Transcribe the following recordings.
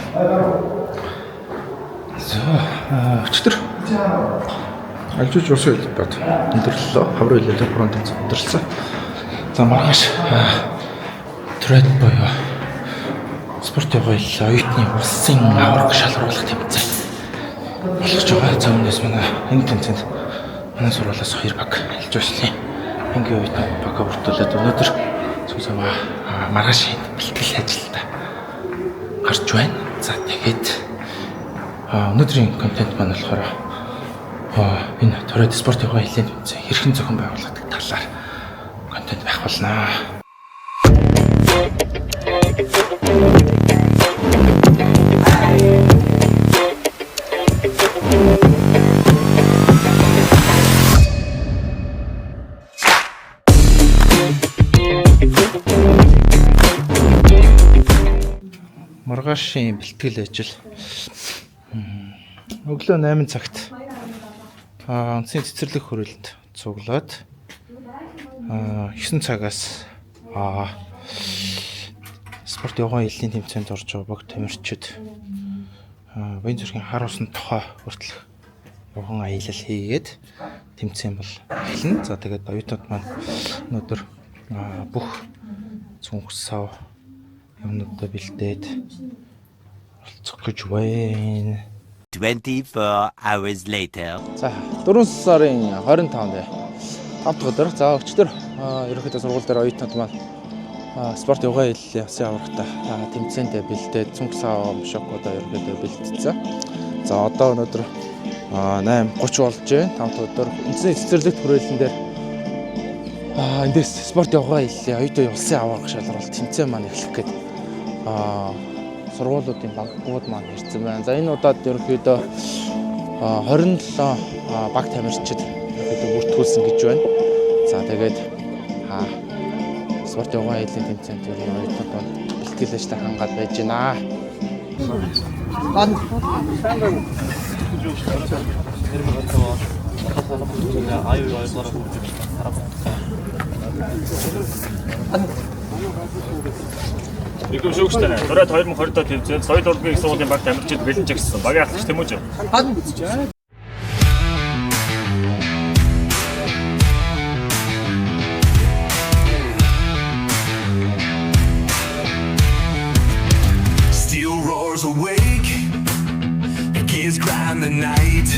За, өчигдөр Алжууч улсын хөлбөт өндөрлөлөө. Хаврын хөлөөлөл 3 тэнцэн өндөрлсөн. За, маргааш тред буюу спорт яваа хэл оюутны улсын аварга шалруулах тэмцээн болгож байгаа. За, үүнээс манай энэ тэмцээнд манай сургуулиас хоёр баг Алжуучлын ангийн оюутны бага бүрдүүлээд өнөөдөр зүг замаа маргааш бэлтгэл ажилдаа гарч байна. За, тэгээд өнөөдрийн контент маань болохоор энэ Tourette спорт яваа хэлийн тэмцээн хэрхэн зохион байгуулагддаг талаар контент байх болно. Маргаашийн бэлтгэл ажил өглөө 8 цагт үндсийн цэцэрлэг хүрээлэнд цуглаад 9 цагаас спорт явган хилийн тэмцээнд орж байгаа баг тамирчид Баян зүрхийн хар усан тохой хүртэлх явган аялал хийгээд тэмцээн бол эхэлнэ. За, тэгээд оюутнууд маань өнөөдөр бүх цүнх сав юмнуудаа бэлдээд оролцох гэж байна. 24 hours later. За, 4 сарын 25-нд 5 дахь өдөр. За, өчигдөр ерөнхийдөө сургууль дээр оюутнууд маань спорт явган хэллээ усын аврагтай тэмцээндээ бэлдээд цүнх сав мшокодоо ерөнхийдөө бэлтцсэн. За, одоо өнөөдөр 8:30 болж байна. 5 дахь өдөр үндсний цэцэрлэгт хүрээлэн дээр эндээс спорт явган хэллээ оюутан улсын аварга шалралт тэмцээн маань эхлэх гээд сургуулиудын баггууд маань ирсэн байна. За, энэ удаад ерөнхийдөө 27 баг тамирчид ерөнхийдөө бүртгүүлсэн гэж байна. За, тэгээд спорт явган хэлийн тэмцээнд ер нь оюутнууд маань бэлтгэл ажлаа хангаад байж байна. Игэм шүүгчтэй. Тураад 2022 тэмцээнд соёл урлагийн их сургуулийн баг тамирчид бэлэн жагссан. Багийн ахлагч Тэмүүжин. Steel roars awake, gears grind the night.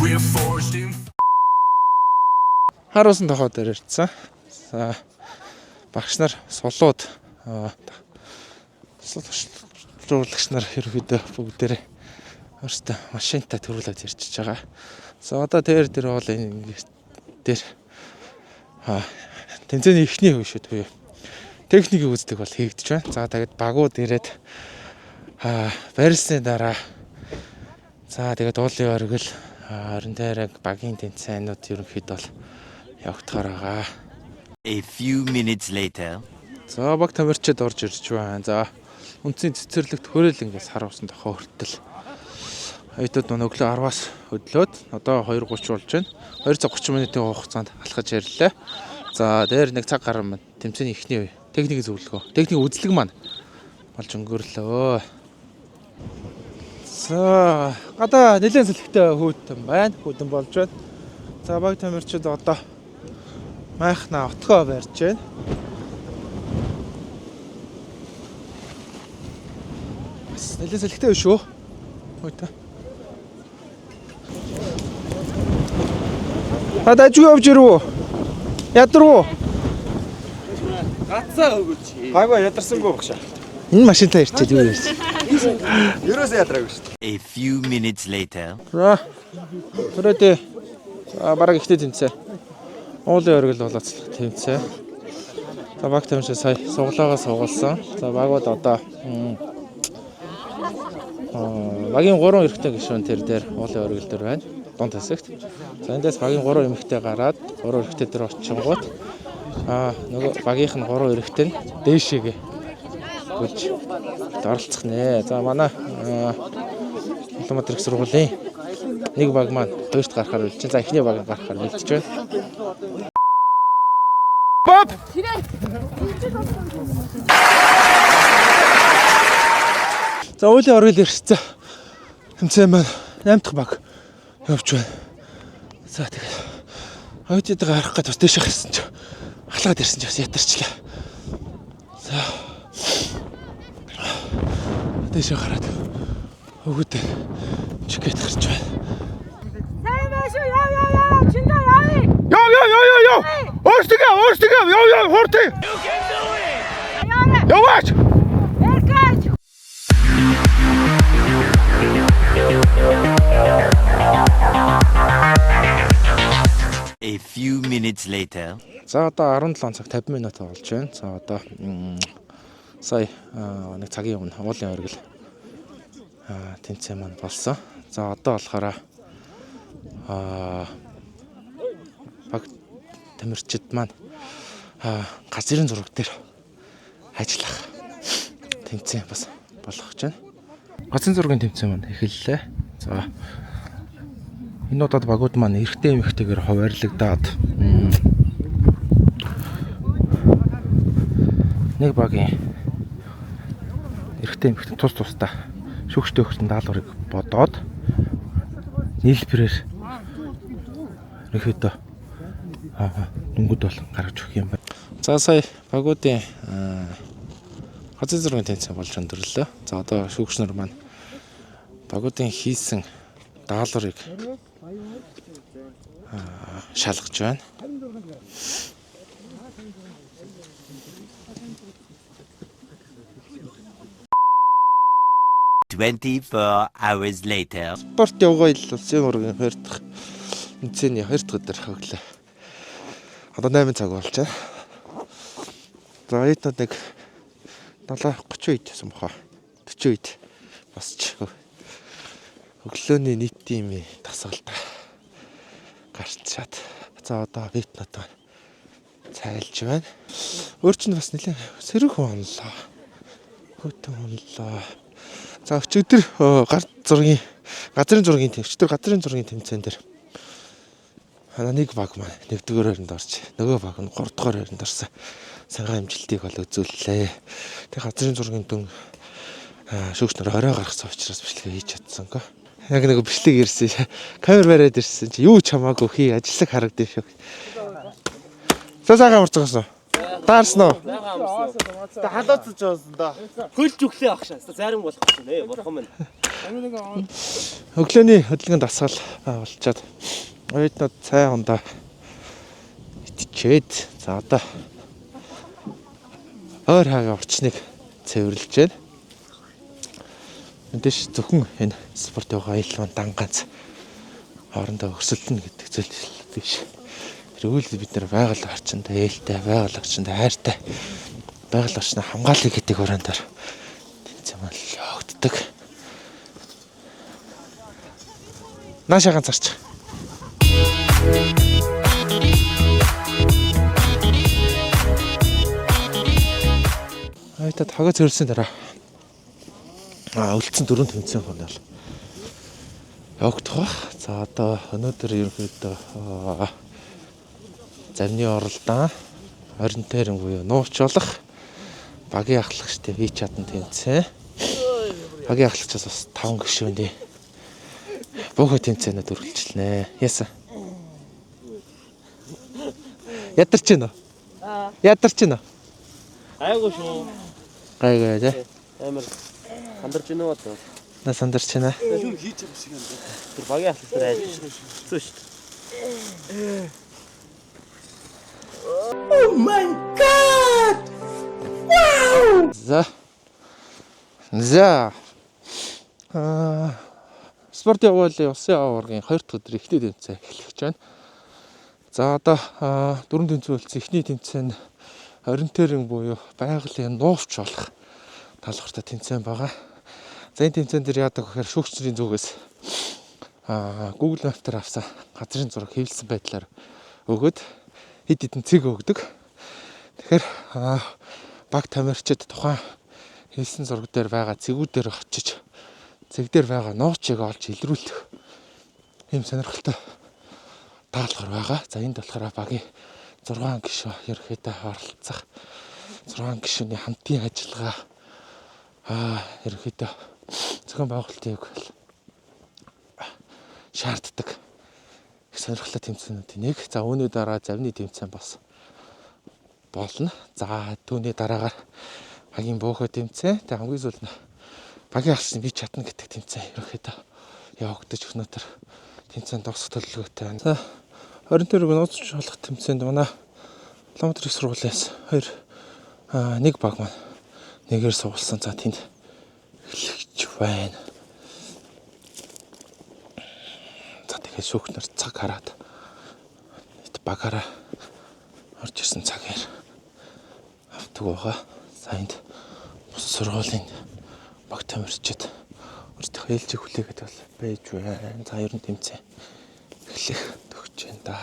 Reforged in Хар усан тохоо дээр ирсэн. За, багш нар сулууд сул нар ерөнхийдөө бүгдээрээ өөрсдөө машинтай төрүүлээд ирчихэж байгаа. За, одоо тэр дээр бол энэ дээр тэмцээний эхний үе шүү дээ. Техникийн үзлэг бол хийгдэж байна. За, тэгээд багууд ирээд барьсны дараа за тэгээд уулын оргил орон дээр багийн тэмцээнүүд ерөнхийдөө бол явагдахаар байгаа. A few minutes later. За, баг тамирчид орж ирж байна. За, үндсийн цэцэрлэгт хүрээлэн ингээс хар усан тохоо хүртэл оюутнууд маань өглөө 10-аас хөдлөөд одоо 2:30 болж байна. 2 цаг 30 минутын хугацаанд алхаж ирлээ. За, дээр нэг цаг гарan маань тэмцээний эхний үе техникийн зөвлөгөө, техникийн үзлэг маань болж өнгөрлөө. За, гадаа нэлээд сэлхтэй хүүтэн байна. Хүүтэн болж байна. За, баг тамирчид одоо майхнаа отгоо барьж байна. Бас нэлээд сэлхтэй биш үү? Хүүтэн. Та дажгүй явж ирв үү? Ядарв уу? Гацаа өгөөч. Гайгүй ядарсангүй багшаа. Энэ машинтаа ирчээд юу ярьж? Ерөөсөө ядраагүй шүү дээ. A few minutes later. За. Түрээдээ. За, бараг ихтэй тэмцээ. Уулын оргил болооцлох тэмцээ. За, баг тамирчид сая суглаагаа сугалсан. За, багууд одоо багийн 3 эрэгтэй гишүүн тэр дээр уулын оргил дээр байна. Дунд хэсэгт. За, эндээс багийн 3 эмэгтэй гараад 3 эрэгтэй дээр очингууд нөгөө багийнх нь 3 эрэгтэй нь дээшээгээ гүлж оролцох нэ. За, манай Улаанбаатар их сургуулийн нэг баг маань хоёрт гарахаар бэлдэж байна. За, эхний баг нь гарахаар бэлдэж байна. Боб! За, уулын оргил эрсцээ. Тэмцээн маань 8 дахь баг явж байна. За, тэгээд оюутнуудаа харах гээд бас дээшээ гарсан чи халгаад ирсэн чи бас ядарчлаа. За, дээшээ гараад өгөөд чигээд гарч байна. Сайн байна шүү. Яа яа яа. Чинда яа. Яв яв яв яв яв. Өөрсдөө өөрсдөө яв яв хурдан. Яарэ. Яваач. Эркэж. A few minutes later. За, одоо 17 цаг 50 минут болж байна. За, одоо сая нэг цагийн өмнө уулын оргил тэмцээн маань болсон. За, одоо болохоор баг тамирчид маань газрын зураг дээр ажиллах тэмцээн бас болох гэж байна. Газрын зургийн тэмцээн маань эхэллээ. За, энэ удаад багууд маань эрэгтэй эмэгтэйгээр хуваарлагдаад нэг багийн эрэгтэй эмэгтэй тус тусдаа шүүгчтэй өгсөн даалгаврыг бодоод нийлбэрээр ерөнхийдөө дүнгууд бол гаргаж өгөх юм байна. За, сая багуудын газрын зургийн тэмцээн болж өндөрлөө. За, одоо шүүгч нар маань багуудын хийсэн даалгаврыг шалгаж байна. 24 hours later. Спорт явгаа ил улсын ургийн хоёр дахь тэмцээний хоёр дахь өдөр хөглөө. Одоо 8 цаг болж байна. За, оюутнууд нэг 7:30 үед байсан баха. 40 үед босч өглөөний нийт тимийн дасгалд гарчаад за одоо оюутнууд маань цайлж байна. Өөр чинь бас нэлээд сэрэг хүн онлоо. Хөтөн онлоо. За, өчигдөр гар зургийн газрын зургийн тэм өчигдөр газрын зургийн тэмцээн дээр хана нэг баг маань нэгдүгээр байранд орж, нөгөө баг нь гуравдугаар байранд орсон. Сангаа амжилтыг бол үзүүллээ. Тэг газрын зургийн дүн шүүгч нар орой гаргасан учраас бичлэгээ хийж чадсангүй. Яг нэг бичлэг ирсэн. Камер бариад ирсэн чи юу ч хамаагүй хий, ажиллаг харагдав шүү. За, сайхан амарцгаасан. Даарсан уу? Халууцж байсан да. Хөлж өглөө ах шаа. Зарим болох чинь ээ бурхан минь. Өглөөний хөдөлгөөн дасгал болчоод оюутнууд цай хундаа итчээд за одоо ойр хаагаа орчныг цэвэрлж байна. Мэдээж зөвхөн энэ спорт яваа аялал маань дан ганц хоорондоо өрсөлдөнө гэдэг зүйл биш. Тэрүүл бид нар байгаль орчинд ээлтэй, байгаль орчинд хайртай, байгаль орчноо хамгаалъя гэдэг ураан дээр тэмцээн маань явагддаг. Наашаа ганцаарч. Айтад хагас цэвэрлсэн дараа үлдсэн дөрөв тэмцээн хүн бол явагдах бах. За, одоо өнөөдөр ерөнхийдөө завны оролдон orienteering буюу нууч болох багийн ахлагчдын бие чадан тэмцээн. Багийн ахлагчаас бас 5 гишүүний бөөхө тэмцээнүүд үргэлжилнэ. Яасан? Ядарч гинэ үү? Ядарч гинэ үү? Айгуу шүү. Гайгүй тий. Амар сандарч гинэ үү одоо. На сандарч байна. Юу хийж байгаа шиг юм бэ? Тэр багийн ахлагч нар айж шүү. Хэцүү шүү. За. За. Спортын явуулын улсын аваргын хоёр дахь өдөр эхний тэмцээн эхлэх гэж байна. За, одоо дөрвөн тэмцээн үлдсэн. Эхний тэмцээн нь orienteering буюу байгалийн нуувч болох талхартай тэмцээн байгаа. За, энэ тэмцээн дээр яадаг гэхээр шүүгч нарын зүгээс Google Map дээр авсан газрын зураг хэвлэсэн байдлаар өгөөд хэд хэдэн цэг өгдөг. Тэгэхээр баг тамирчид тухайн хэлсэн зураг дээр байгаа цэгүүдээр очиж цэг дээр байгаа нуучыг олж илрүүлэх ийм сонирхолтой даалгавар байгаа. За, энд болохоор багийн 6 гишүүн ерөнхийдөө оролцох 6 гишүүний хамтын ажиллагаа ерөнхийдөө зохион байгуулалтыг шаарддаг их сонирхолтой тэмцээнүүдийн нэг. За үүний дараа завны тэмцээн бас болно. За түүний дараагаар багийн бөөхө тэмцээн. Тэгээ хамгийн сүүлд нь багийн алсан би чадна гэдэг тэмцээн ерөнхийдөө явагдаж өнөөдөр тэмцээн дуусах төлөвлөгөөтэй байна. За 24 нууц болох тэмцээнд манай Улаанбаатар их сургуулиас 2 нэг баг маань нэгээр суулсан. За тэнд эхлэж байна. За тэгэхээр шүүхнэр цаг хараад багаараа орж ирсэн цагаар авдаг байгаа. За энд бус сургуулийн баг тамирчид өөрсдийнхөө ээлжийг хүлээгээд бол байж байна. За ер нь тэмцээн эхлэх төгсөж байна да.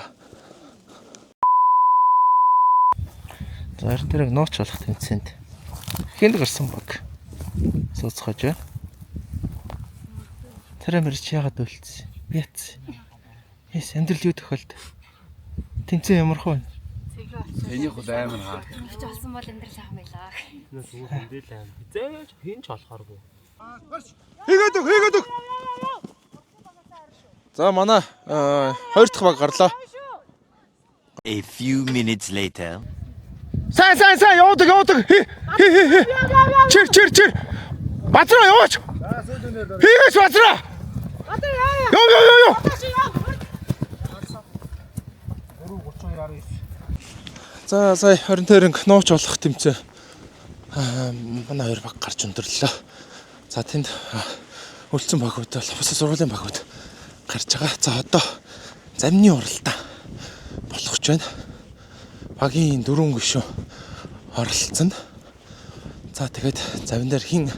За ер нь тэрэг нууц болох тэмцээнд ихэнд гарсан баг сууцгааж байна. Тэр амирч яагаад үлдсэн? Яц. Яс амьдрал юу тохиолд? Тэмцээн ямар хөө? Энийг бол амар хаа. Чи олсон бол амьдрал сайхан байлаа. Зүгүүхэндээ л аим. Зээж хин ч олохооргүй. Хийгээд өг, хийгээд өг. За манай хоёр дахь баг гарлаа. A few minutes later. Сайн сайн сайн явуудаг явуудаг. Хи хи хи хи. Чир чир чир. Базраа яваач. Хийгээч базраа. Яв яв яв яв. За сая 20 тойрон нууц болох тэмцээн манай хоёр баг гарч өндөрлөө. За тэнд үлдсэн багууд бол бусад сургуулийн багууд гарч байгаа. За одоо замны уралдаан болох гэж байна. Багийн дөрвөн гишүүн оролцсон. За тэгээд завин дээр хин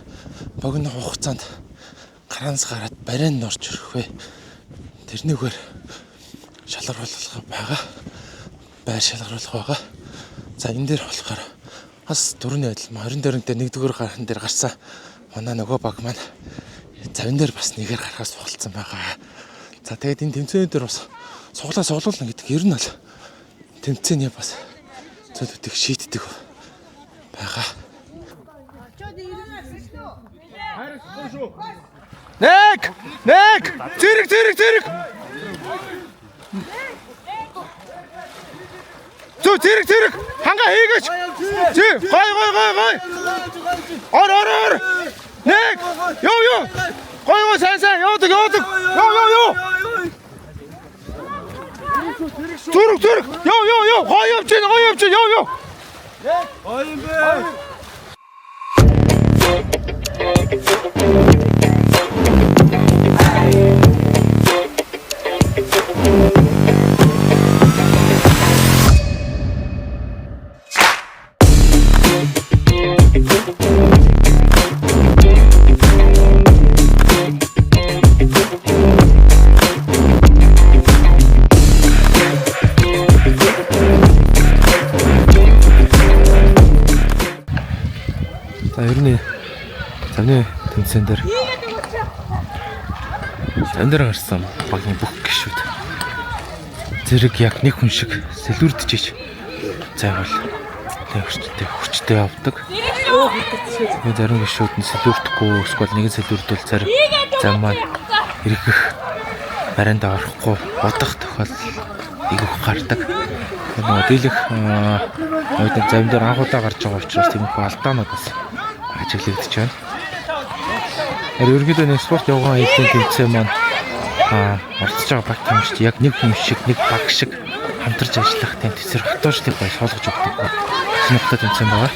богино хугацаанд гараанаас гараад барайнд орж ирэх вэ? Тэрнийгээр шалгаруулах байгаа. Байр шалгаруулах байгаа. За энэ дээр болохоор бас дөрөвний адил 24 дээр нэгдүгээр гархан дээр гарсан манай нөгөө баг маань завин дээр бас нэгээр гарахаас суулцсан байгаа. За тэгээд энэ тэмцээн дээр бас суглаа суглуулна гэдэг ер нь бол тэмцээний бас зүйлүүдийг шийддэг байгаа. Нэг! Нэг! Зэрэг зэрэг зэрэг! Зү зэрэг зэрэг! Ханга хийгээч! Зэ гой гой гой гой! Ор ор ор! Нэг! Йоо ёо! Гой гой сайн сайн явуудаг явуудаг! Йоо ёо ёо! Зүрэг зүрэг! Йоо ёо ёо! Гой явж гин гой явж гин ёо ёо! Гоё юм бэ. За ер нь замны тэмцээн дээр зам дээр гарсан багийн бүх гишүүд зэрэг яг нэг хүн шиг сэлүрдэж зайвал нэг хүчтэй явдаг. Тэгээ зарим гишүүд нь сэлүрдэхгүй эсвэл нэг нь сэлүрдвэл зарим зам маань эргэх барайндаа орохгүй удах тохиолдол игэх гардаг. Тэгээ нөгөө дийлэх оюутан зам дээр анх удаа гарч байгаа учраас тиймэрхүү алдаанууд бас ажиглагдаж байна. Ерөнхийдөө нэг спорт явган аяллаа тэмцээн маань оролцож байгаа баг тамирчид яг нэг хүн шиг нэг баг шиг хамтарч ажиллах тийм тэсэр хатуушлыг гоё суулгаж өгдөг сонирхолтой тэмцээн байгаа.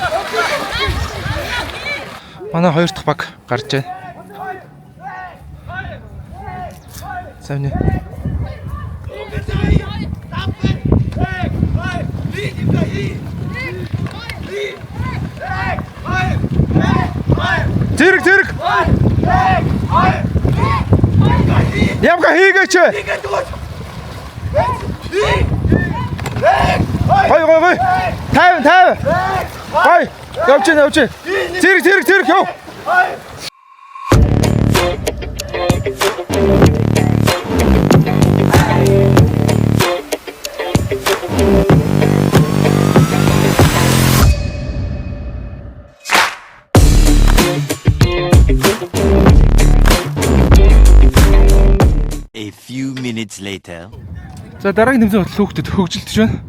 Манай хоёр дахь баг гарч байна. Сайн. Зэрэг зэрэг. Ямга хийгээч. Гой гой гой. 50 50. Гой. Явж гин явж гин. Зэрэг зэрэг зэрэг яв. later. За, дараагийн тэмцээн хөтлөх хүүхдэд хөгжилдөж байна.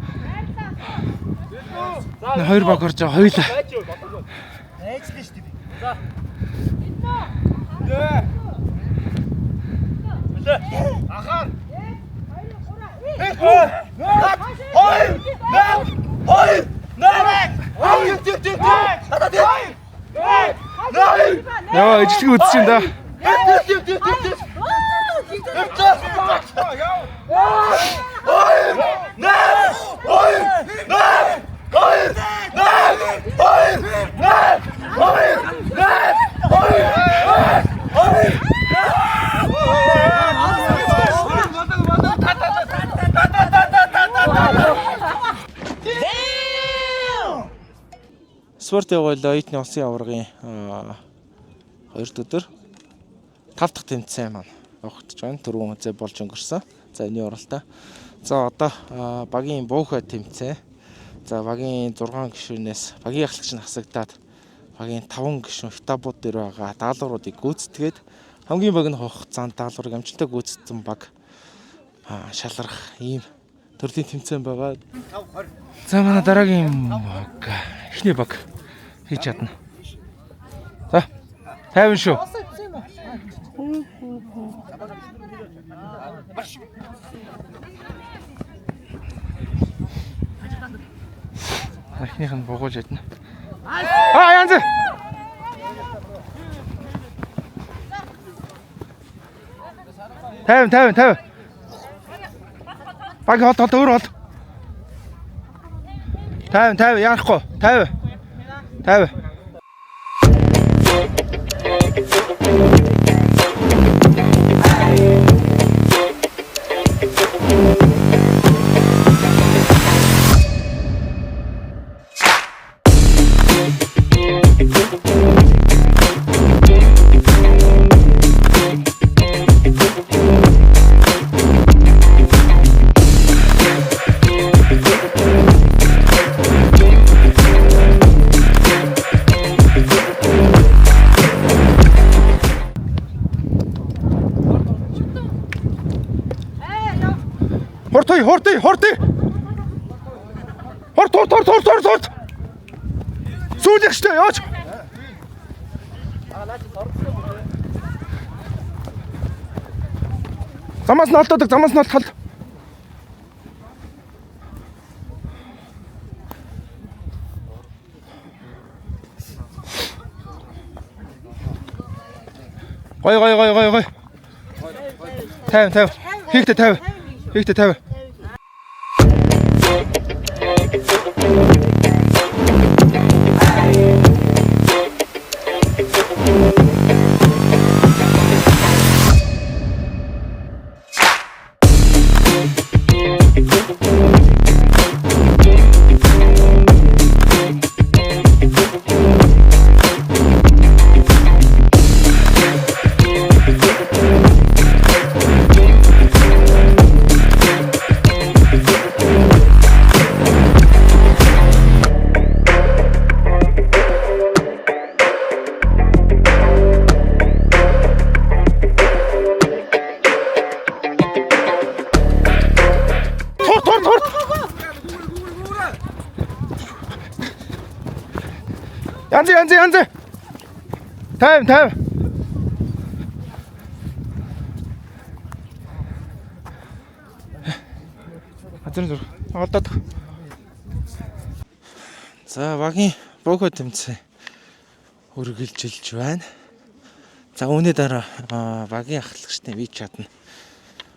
Нэ, хоёр баг орж байгаа, хоёулаа. Яа, ижлэг үзэж байна да. Спорт явуулаа оюутны улсын аваргын хоёр дахь өдөр тав дахь тэмцээн маань явагдаж байна. Түрүүн зэ болж өнгөрсөн. За, энэний уралдаа. За, одоо багийн буухай тэмцээн. За, багийн 6 гишүүнээс багийн ахлагч нь хасагдаад багийн 5 гишүүн штабууд дээр байгаа даалгавруудыг гүйцэтгээд хамгийн богино хугацаанд даалгаврыг амжилттай гүйцэтсэн баг шалрах ийм төрлийн тэмцээн байгаа. За, манай дараагийн баг, эхний баг хийж чадна. За, 50 шүү. Эхнийх нь бугуулж ядна. Аа, янз. 50 50 50. Баг холт холт, өөр холт. 50 50, яарахгүй. 50 50. Хурд, хурд, хурд. Хурд, хурд, хурд, хурд, хурд, хурд. Сүүлэх штэ, яваач. Замаас нь олдоодог, замаас нь олдохол. Гой, гой, гой, гой, гой. 50 50. Хийхдээ 50. Хийхдээ 50. Хурд, хурд, хурд. Янз, янз, янз. 50 50. Газрын зур. Олдоод. За, багийн бөөхө тэмцээн үргэлжилж байна. За, үүний дараа багийн ахлагчдын WeChat нь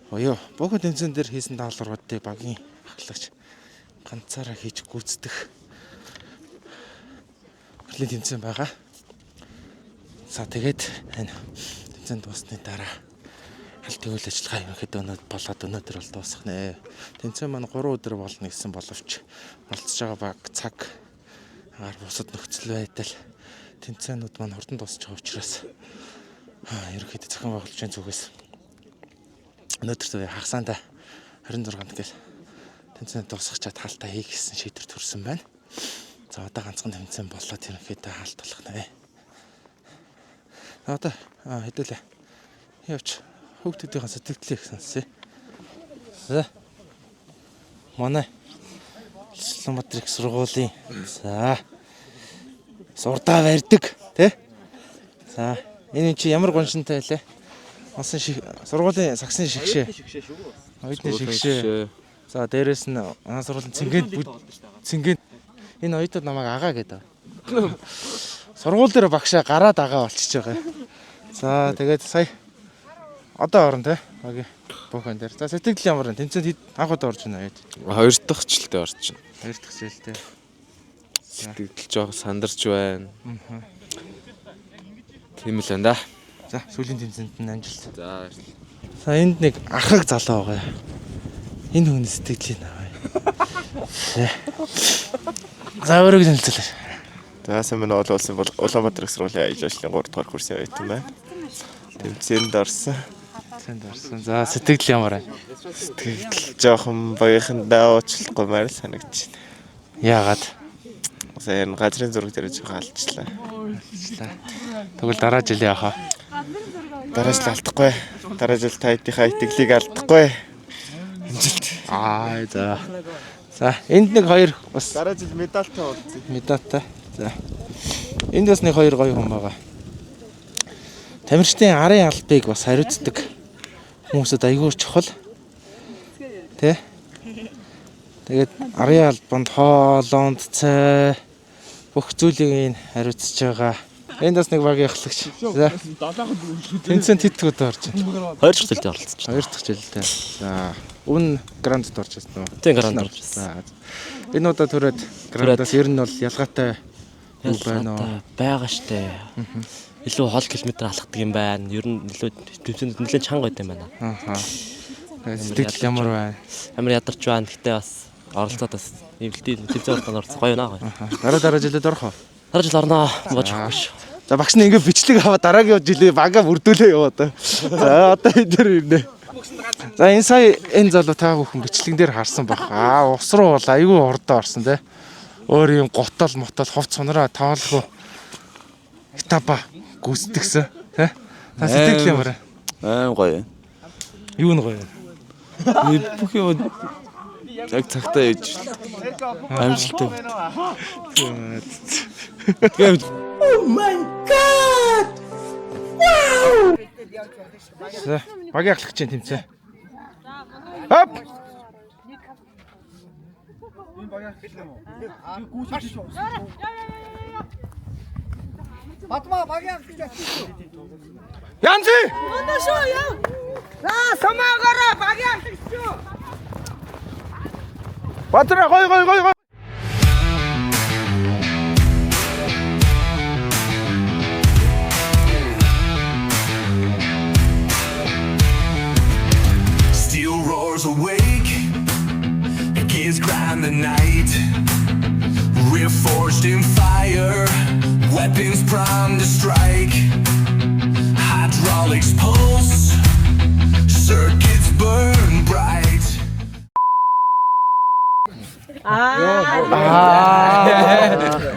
оёо бөөхө тэмцээн дээр хийсэн даалгавруудыг багийн ахлагч ганцаараа хийж гүйцэтгэх төрлийн тэмцээн байгаа. За, тэгээд энэ тэмцээн дуусны дараа хаалтын үйл ажиллагаа ерөнхийдөө өнөөдөр болоод өнөөдөр бол дуусах нэ. Тэмцээн маань 3 өдөр болно гэсэн боловч оролцож байгаа баг цаг агаар бусад нөхцөл байдал тэмцээнүүд маань хурдан дуусч байгаа учраас ерөнхийдөө зохион байгуулагчийн зүгээс өнөөдөр хагасаандаа 26-нд гэл тэмцээн дуусгах чад хаалтаа хийх гэсэн шийдвэр төрсөн байна. За, одоо ганцхан тэмцээн болоод ерөнхийдөө хаалт болох нэ. Одоо хэдүүлээ. Явч хүүхдүүдийн сэтгэлдлийг сонсъё. За. Манай Улаанбаатар их сургуулийн за сурдаа барьдаг тий. За энэ чи ямар гоншинтай байлээ? Онсон шиг сургуулийн сагсны шигшээ. Оюутны шигшээ. За дээрэс нь манай сургуулийн цэнгэнд цэнгэнд энэ оюутнууд намайг агаа гэдэг. Сургууль дээр багшаа гараад агаа болчихж байгаа. За тэгээд сая одоо орно те. Багийн бүхэн дээр. За сэтгэл ямар вэ? Тэмцээнд хэд анх удаа орж байна оюут. Хоёр дахь жилдээ орж байна. Хоёр дахь жилдээ. Сэтгэл жоох сандарч байна. Тийм л байна да. За сүүлийн тэмцээнд нь амжилт. За За энд нэг архаг залуу байгаа. Энэ хүн сэтгэлийн аваа. За. За өөрийгөө танилцуулъя. За сайн байна уу? Олон улсын Улаанбаатар их сургуулийн аяж ажлын 3 дугаар курсын оюутан байна. Тэмцээнд орсон. Тэмцээнд орсон. За сэтгэл ямар байна? Сэтгэл жоохон багийнхандаа уучлахгүй маар санагдаж байна. Яагаад? Сая энэ газрын зураг дээр жоохон алдчихлаа. Алдчихлаа. Тэгвэл дараа жил яах вэ? Дараа жил алдахгүй. Дараа жил та хэдийнхээ итгэлийг алдахгүй. Амжилт. Аа за. За энд нэг хоёр бас дараа жил медальтай уулзъя. Медальтай. За. Энд бас нэг хоёр гоё хүн байгаа. Тамирчдын арын албыг бас хариуцдаг хүмүүсд айгүй чухал. Тэ? Тэгээд арын албанд хоолонд цай бүх зүйлийг энэ хариуцж байгаа. Энд бас нэг багийн ахлагч. За. Тэмцээнд хэд удаа орж байна? Хоёр дахь жилдээ оролцож байна. Хоёр дахь жилдээ. За. Өмнө грандд орж ирсэн үү? Тийм, гранд орж ирсэн. Энэ удаа түрээд грандаас ер нь бол ялгаатай юу байна уу? Байгаа штэ. Илүү хол километр алхдаг юм байна. Ер нь илүү тэмцээнд нэлээд чанга байт юм байна. Ааха. Сэтгэл ямар байна? Амар ядарч байна. Гэтэ бас оролцоод бас нэмэлтийн тэмцээн оролцоод оролцох гоё наа. Дараа жилд орох уу? Дараа жил орноо. Бож авахгүй шүү. За багш нь ингэ бичлэг аваа дараагийн жилээ бага бүрдүүлээ яваа одоо. За одоо энэ дээр ирнэ. За энэ сая энэ залуу та бүхэн бичлэгэн дээр харсан баг. Аа ус руу бол айгүй хурдан орсон те. Өөр юм гутал мотол хувц сунраа тоолгүй этапа гүйцэтгсэн те. Та сэтгэл ямар вэ? Аим гоё. Юу нь гоё вэ? Бүх юм яг цагтаа хийж амжилттай. Тэгээд Oh my god. Wow. За багийн ахлагчийн тэмцээн. Хоп. Батмаа багийн ахлагч авчихсан. Янзи! Өнөө шүү яа. За самаагаараа багийн ахлагч шүү. Батра гой гой гой гой. Steel roars awake, gears grind the night. Reforged in fire, weapons primed to strike. Hydraulics pulse, circuits burn bright. Аа.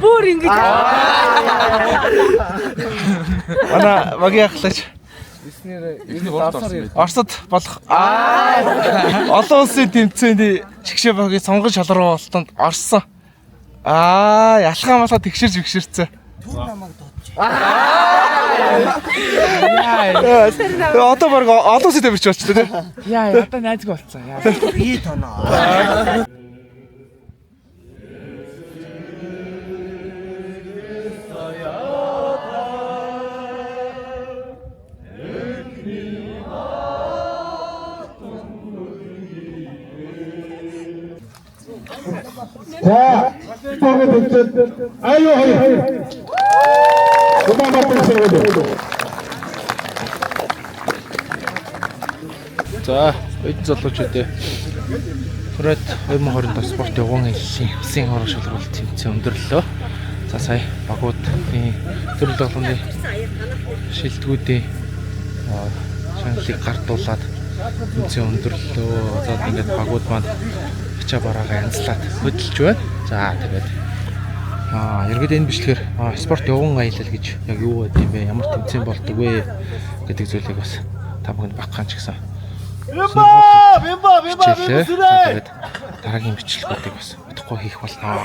Бүр ингэж. Манай багийн ахлагч Оросд болох олон улсын тэмцээний шигшээ багийн сонгон шалруултанд орсон. Аа, ялхаа малхаа тэгшэрч бэгшэрсэн. Түр намайг дуудаж. Яа. Одоо баг олон улсын тамирч болчихлоо тий. Яа, одоо найзгүй болцсон. Яа. Би тоноо. За, спортын тэмцээнд аюу хоёр. Улаанбаатар сургууль. За, оюутан залуучууд ээ. Түрээд 2027 спорт явган аяллаа улсын аварга шалралт тэмцээн өндөрлөө. За сая багуудын төрөл тоглоомны шилдэгүүдийн шаналлыг гардуулаад тэмцээн өндөрлөө. За ингээд багууд маань ачаа бараагаа янзлаад хөдөлж байна. За тэгээд ерөөдөө энэ бичлэгээр спорт явган аялал гэж яг юу байд юм бэ? Ямар тэмцээн болдог вэ гэдэг зүйлийг бас та бүхэнд багхан ч гэсэн Бимба! Бимба! Бимба! Тэгээд дараагийн бичлэгүүдийг бас удахгүй хийх болно.